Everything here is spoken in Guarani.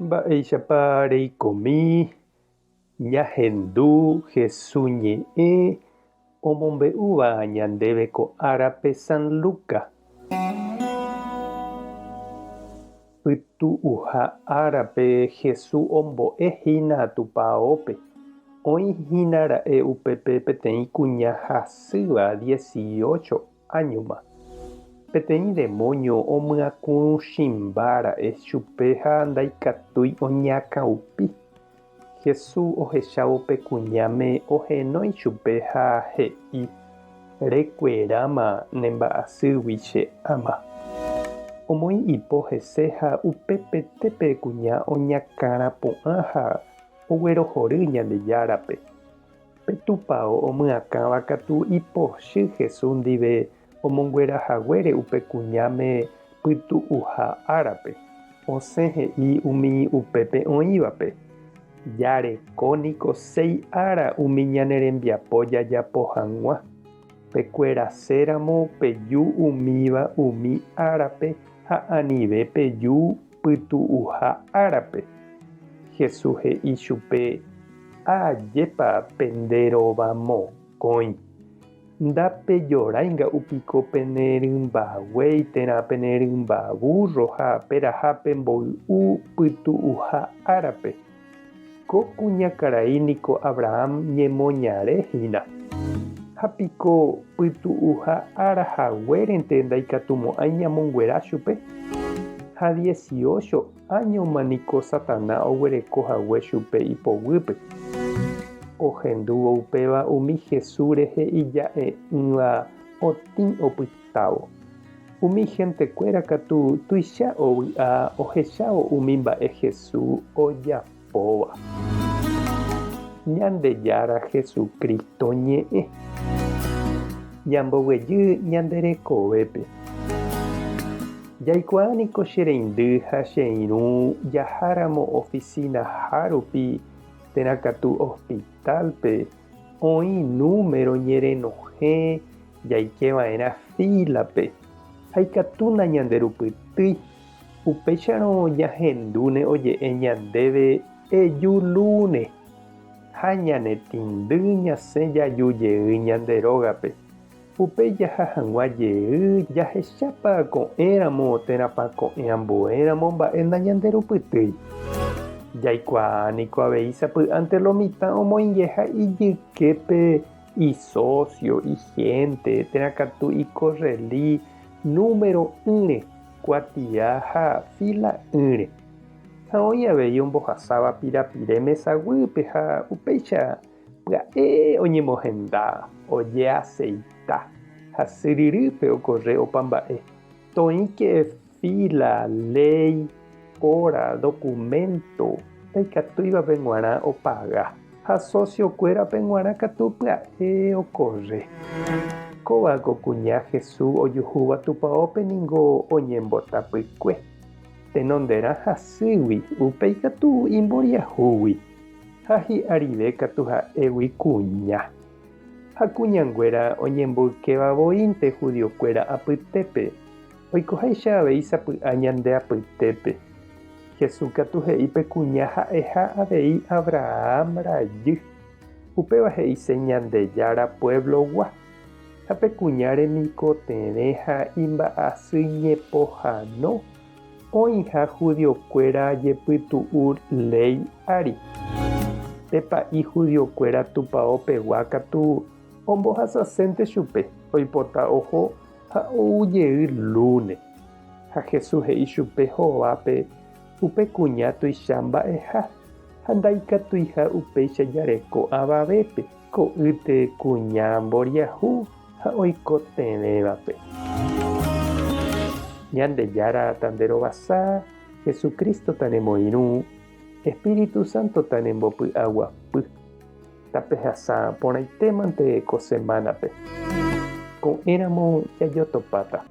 Mba'éichapa reikomi ñahendu Hesu ñe'ẽ omombe'úva ñandéve ko árape San Luca. Pytu'uha árape Hesu ombo'e hína tupaópe. Oĩ hína ra'e upépe peteĩ kuña hasýva dieciocho áñoma. Peteĩ demóño omyakũchĩmba ra'e chupe ha ndaikatúi oñakãupi. Jesús ohechávo pe kuñáme ohenói chupe ha he'i, Rekueráma ne mba'asýgui che áma. Omoĩ ipo hese ha upepete pe kuña oñakãrapu'ã ha oguerohory Ñandejárape. Pe tupao omyakãva katu ipochy Jesús ndive omonguera haguére upe kuñáme pytu'uha árape, osẽ he'i umi upépe oĩvape, Jareko niko séi ára umi ñane rembiapo jajapo hag̃ua, pekueraséramo peju umíva umi árape ha anive peju pytu'uha árape. Jesús he'i chupe, Ajépa pende rovamokõi! Ndapejoráinga'u piko pene rymba guéi térã pene rymba vúrro ha peraha pemboy'u pytu'uha árape. Ko kuñakarai niko Abraham ñemoñare hína. Ha piko pytu'uha ára haguérente ndaikatumo'ãi ñamonguera chupe? Ha dieciocho áñoma niko Satana oguereko hague chupe ipoguýpe. Ohendúvo upéva umi Jesús rehe ija'e'ỹva otĩ opytávo. Umi hentekuéra katu tuicha ovy'a ohechávo umi mba'e Jesús ojapóva. Ñandejára Jesucristo ñe'ẽ. Ñamboguejy ñande rekovépe. Jaikuaa niko che reindy ha che irũ jaháramo oficina-ha rupi térã katu hospital-pe oĩ número ñerenohẽ jaikeva'erã fila-pe ha ikatu nañanderupytýi, upéicharõ ñahendúne oje'e ñandéve eju lúne ha ñanetĩndy ñasẽ jaju jey ñande rógape. Upéi jaha hag̃ua jey jahechápa ko'ẽramo térãpa ko'ẽ ambuéramo mba'e nañanderupytýi. Jaikuaa niko avei sapy'ánte lo mitã omoingeha ijyképe isósio, ihénte térã katu ikorreli número'ỹre, kuatia ha fila'ỹre. Ha oĩ avei ombohasáva pirapire mesaguýpe ha upéicha Pya'e oñemohenda, ojeaseita ha syryrýpe okorre opa mba'e. Toĩke fíla, léi, óra, dokuménto ndaikatúivape g̃uarã opaga ha socio-kuérape g̃uarã katu pya'e okorre. Kóva ko kuña Jesús ojuhúva tupaópe ningo oñembotapykue, tenonderã hasýgui, upéi katu imboriahúgui. Ha hi'arive katu ha'égui kuña. Ha kuñanguéra oñemboykéva voínte judiokuéra apytépe, oikoháicha avei sapy'a ñande apytépe. Jesús katu he'i pe kuña ha'eha avei Abraham rajy. Upéva he'ise Ñandejára pueblogua. Ha pe kuña remikotevẽ ha imba'asy ñepohano Oĩha judiokuéra jepytu'u léi ári. Pe pa'i judiokuéra tupao pegua katu ombohasasénte chupe, oipota oho ha ou jey lúne. Ha Jesús he'i chupe hovápe upe kuña tuicha mba'eha ha ndaikatuiha upéicha jareko avavépe, ko'ýte kuña mboriahu ha oikotevẽvape. Ñandejára tanderovasa, Jesucristo tanemoirũ, Espíritu Santo tanembopy'aguapy. Tapehasa porãitémante ko semánape. Ko'ẽramo jajotopáta.